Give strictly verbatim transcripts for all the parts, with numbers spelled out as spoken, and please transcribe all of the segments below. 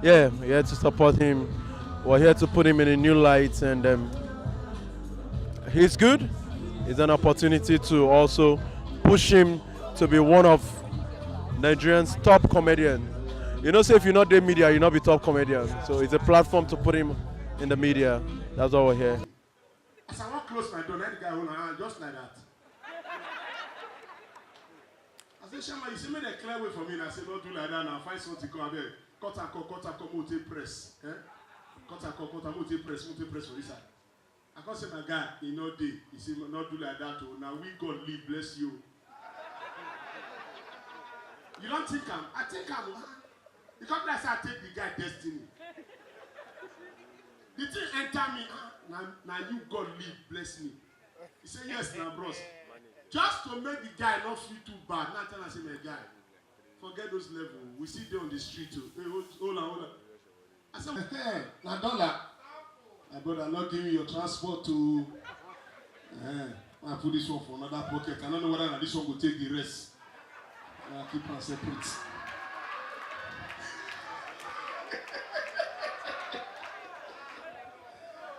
Yeah, we're here to support him. We're here to put him in a new light, and um, he's good. It's an opportunity to also push him to be one of Nigerian's top comedian. You know, say if you're not the media, you're not be top comedian. So it's a platform to put him in the media. That's why we're here. As I wan close my door, let the guy hold my hand just like that. I say, Shama, you see me dey clear way for me, and I say, no do like that now. Find something come abeg. Cut and cut, cut and cut, mo take press. Eh? Cut and cut, cut and mo take press, mo take press for inside. I come say, my guy, e no dey. He say, no do like that o. Na we God live, bless you. You don think am? I think am o. E come be like say I take the guy destiny. The thing enter me, ah, na, na you God live, bless me. He say, yes, na bros. Just to make the guy not feel too bad. Now tell am say, my guy, forget those level. We still dey on the street o. Hey, hold, hold on, hold on. I say, hey, na dollar. My brother, not giving your transport to. Eh, I put this one for another pocket. I don't know whether na this one go take the rest. I keep am separate.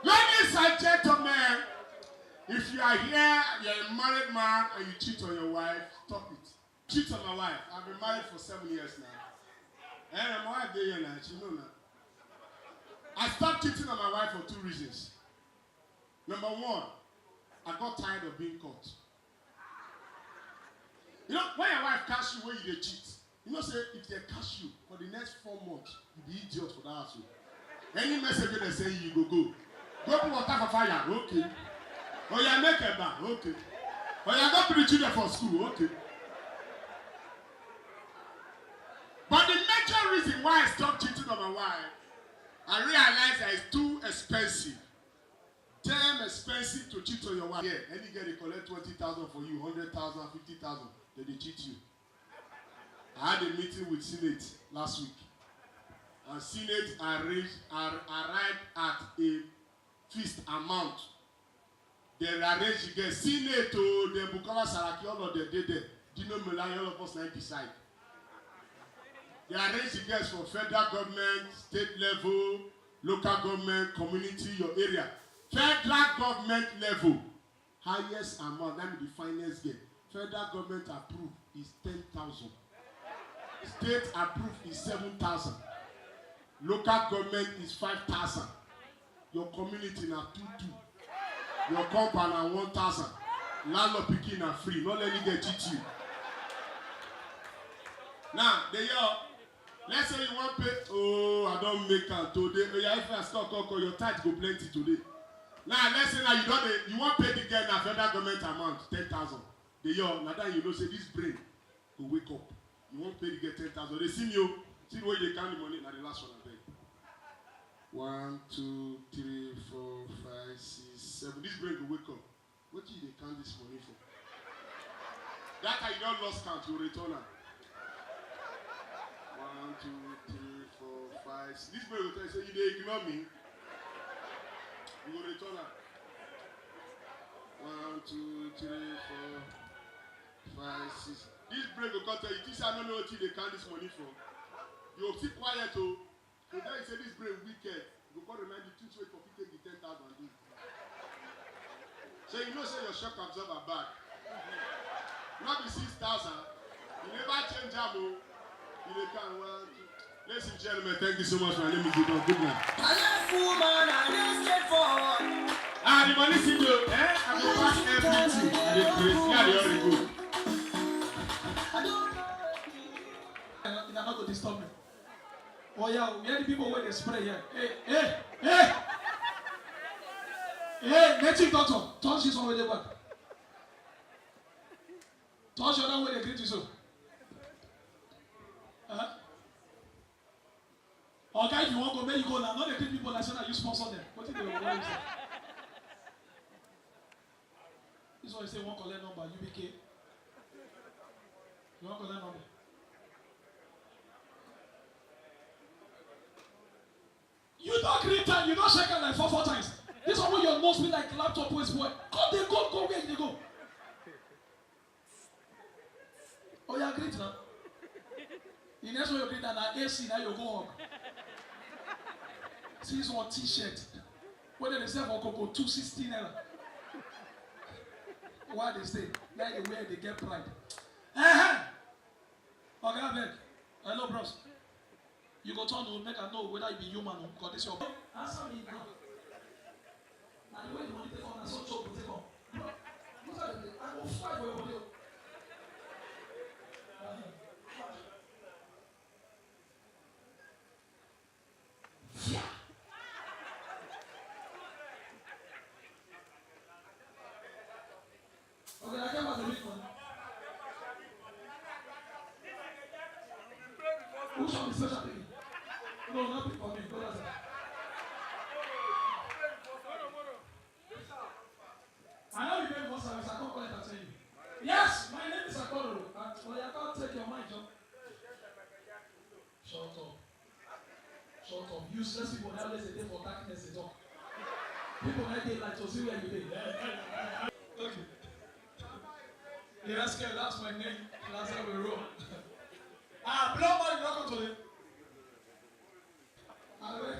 Ladies and gentlemen, if you are here, you're a married man and you cheat on your wife, stop it. Cheat on my wife. I've been married for seven years now. Eh, my wife dey here now. She know now. I stopped cheating on my wife for two reasons. Number one, I got tired of being caught. You know, when your wife catch you when you dey cheat, you know say if they catch you for the next four months, you be idiot for that house o. Any message wey dem send you, you go go. Go put water for fire, okay. Oya make eba, okay. Oya go put the children for school, okay. But the major reason why I stopped cheating on my wife, I realized that it's too expensive. Damn expensive to cheat on your wife. Yeah, any girl dey collect twenty thousand for you, hundred thousand, fifty thousand, dem dey cheat you. I had a meeting with Senate last week, and Senate arranged, ar- arrived at a fixed amount. Dem arrange the girls. Senate o, dem Bukola Saraki, all of them dey there. Dino Melaye, all of us na decide. Dem arrange the girls for federal government, state level, local government, community, your area. Federal government level, highest amount, that means the finest girl. Federal government approve is ten thousand. State approve is seven thousand. Local government is five thousand. Your community na two two. Your compound na one thousand. Landlord pikin na free. No let me get cheat you. Now, dey hear, let's say you wan pay, oh, I don make am today. Oya, if I stop, come, come, your tithe go plenty today. Now, let's say now you don dey, you wan pay the girl na federal government amount, ten thousand. Dey hear, na that you know say this brain go wake up. You wan pay the girl ten thousand. Dey see me o. See the way you dey count the money, na the last one abeg. One, two, three, four, five, six, seven. This brain go wake up. Wetin you dey count this money for? That time you don lost count, you return am. One, two, three, four, five, six. This brain go tell you say you dey ignore me. You go return am. One, two, three, four, five, six. This brain go come tell you, this I no know wetin you dey count this money for. You go keep quiet o. So then you say this brain wicked. You go come remind you things wey for fit take the ten thousand do. So you know say your shock absorber bad. No be six thousand. You never change am o. You dey count one, two. Ladies and gentlemen, thank you so much. My name is Udon. Good night. I love woman, I dey straightforward. Ah, the money still dey, eh? I go pass everything. I dey craze. Yeah, they already go. I don't know. Una no go disturb me. Oh yeah, where the people wey dey spray here? Hey, hey, hey! Hey, native doctor, touch this one wey dey back. Touch the other one wey dey greet you so. Huh? Oga, if you wan go, make you go now. No dey greet people like say na you sponsor them. Wetin dey worry you? This one say you wan collect number, U B K. You wan collect number? You don greet am, you don shake am like four four times. This one wey your nose be like laptop wey spoil. Come dey go, go where you dey go. Oya, greet now. The next one you greet am na A C, na you go hug. See this one T-shirt wey dem dey sell for Coco, two sixty naira. Why they say, like the way they get pride. Uh-huh. Oga abeg. Hello, bros. You go turn o, make I know whether you be human o, because this your answer me now. Na the way the money take come, na so joke go take come. Bro, look at the, I go fight for your body o. Yeah. Okay, I get what they make money. Who shall be special thing? No, not pick for me. Go that side. I know you pay for service. I come collect and tell you. Yes, my name is Akoro. And for your account, take your mind, John. Shut up. Shut up. Useless people that always dey for darkness, they talk. People that dey like to see where you dey. Okay. Yes, girl, that's my name. That's how we roll. Ah, blow money, not come today. Abeg,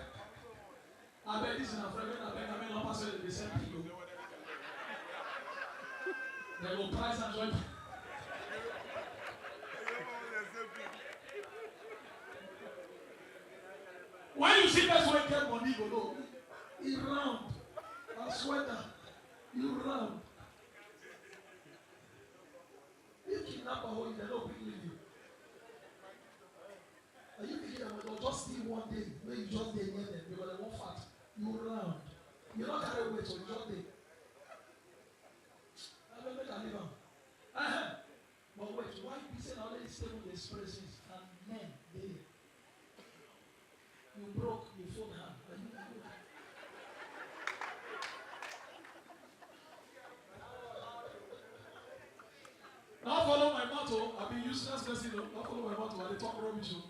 abeg, this na friend, abeg, I mean, no pass where they send people. They go price and join. When you see person wey get money, you go know. He round. I swear that. You round. If kidnapper hold you, they no quick leave you. And you think that will just see one day, when you just dey near them, because they won't fat. You round. You no carry weight, so you just dey. I don't make a live am. Uh-huh. But wait, why be say na only stable expressions and men dey? You broke, you fold hand. Are you good? Don't follow my mouth, oh. I be useless person, oh. Don't follow my mouth, oh. I dey talk rubbish, oh.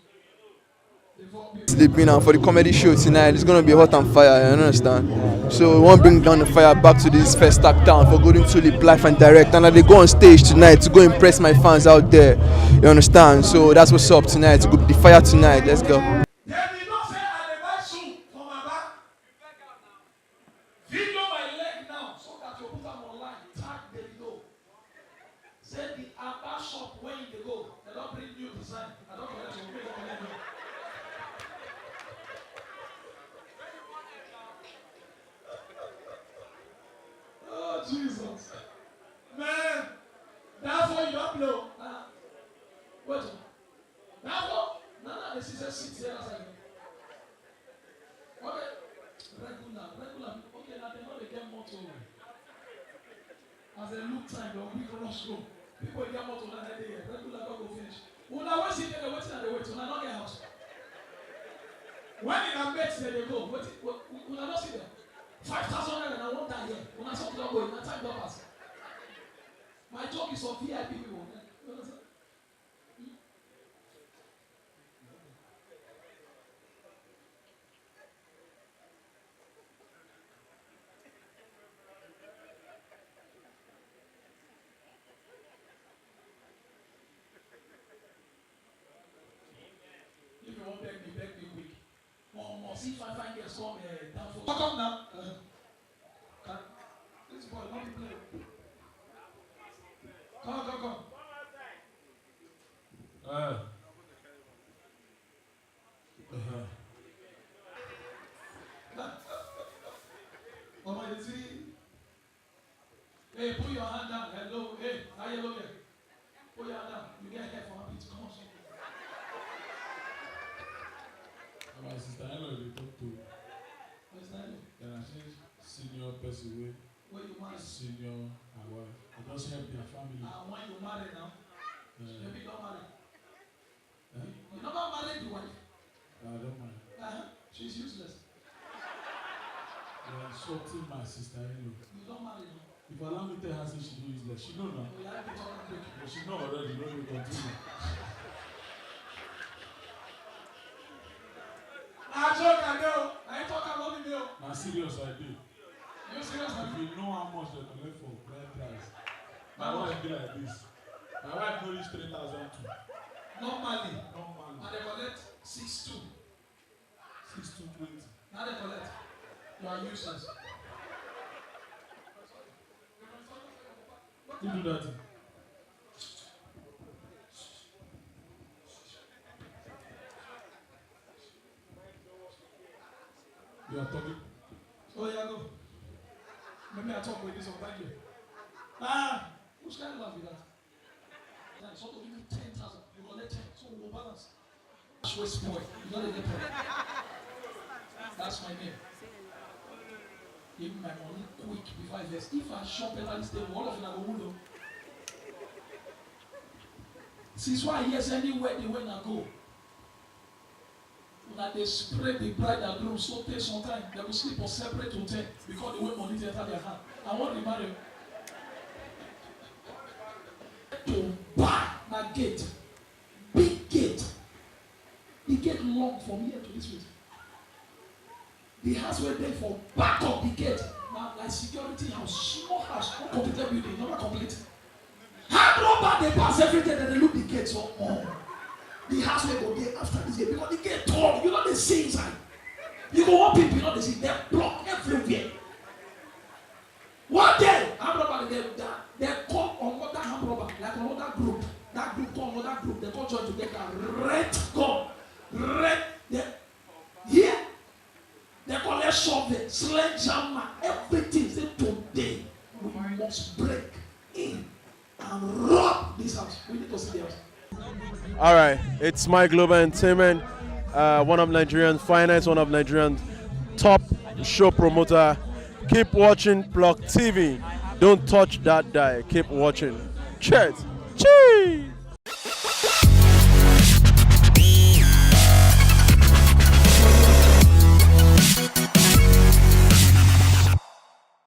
Before people Sleeping, and for the comedy show tonight, it's gonna be hot and fire, you understand? So we won't bring down the fire back to this first act town for Golden Tulip live and direct, and I dey go on stage tonight to go impress my fans out there, you understand? So that's what's up tonight. Go be the fire tonight. Let's go. Davido say I dey buy shoe for my back. Video my leg now so that you put am online. Tag Davido. Say the Aba shop wey you dey go, they don bring new design. I don collect your, make you collect your. Oh, Jesus. Man, that phone you don blow. Ah, wait. That phone, no, no, this is a six years ago. Okay. Regular, regular. Okay, now they know they get motor. As they look time, they'll quick rush go. People get motor now, they dey regular, don't go finish. Una wey see dem, wetin I dey wait? Una no get house. When una bet, they dey go. Wetin, we, we, una no see them. Five thousand naira na one die here. Una something don go, na time don pass. My joke is for V I P people. You understand? If you wan beg me, beg me quick. Omo, see fine fine girls come, eh, down for. Come now. Uh, can, this boy no be play. Come, come, come. Uh. Uh-huh. Omo, you see? Hey, put your hand down. Hello. Hey, how you looking? Put your hand down. You get hair for armpit. Come on, sir. Na my sister in-law you dey talk to. My sister in-law? Yeah, na she senior person wey, wey you marry? Senior her wife. I just help their family. Ah, when you marry now? Yeah. She maybe don marry. Eh? You never married the wife? No, I don't mind. Uh-huh. She's useless. You're insulting my sister-in-law. You don't marry now. If you allow me tell her say she dey useless, she know now. Oh, yeah, you talk big. But she know already, no dey continue. Na joke I dey o. Na you talk am, no be me o. Na serious I dey. You serious? If you know how much they collect for bride price, my wife be like this. My wife no reach three thousand two. Normally, normally. And they collect six two. Six two twenty. How they collect? You are useless. Who do that? You are talking. Oh, yeah, go. Maybe I talk with this one. Thank you. Ah, which kind of laugh is that? Then so to give me ten thousand, you collect ten, so we go balance. Cash wey spoil, you no dey get problem. That's my name. Give me my money quick before I vex. If I shop ever this table, all of una go wound o. Since why I hear say any wedding wey una go, una dey spray the bride and groom so tey sometime dem go sleep for separate hotel because the way money dey enter their hand. I wan remarry. To buy na gate, big gate. The gate long from here to this place. The house wey dey for back of the gate na like security house, small house, uncompleted building, never complete. Hand robber dey pass every day, dem dey look the gate so, oh, the house wey go dey after this gate, because the gate tall, you no dey see inside. You go wan peep, you no dey see, dem block everywhere. One day, armed robber dey, dey, dem call another armed robber, like another group. That group call another group, dem come join together, rent gun, rent, dem, yeah, dem collect shovel, sledgehammer, everything. Say today we must break in and rob this house. We need to see the house. All right, it's my Global Entertainment, uh, one of Nigerian finest, one of Nigerian top show promoter. Keep watching Block T V. Don't touch that die. Keep watching. Cheers. Cheese.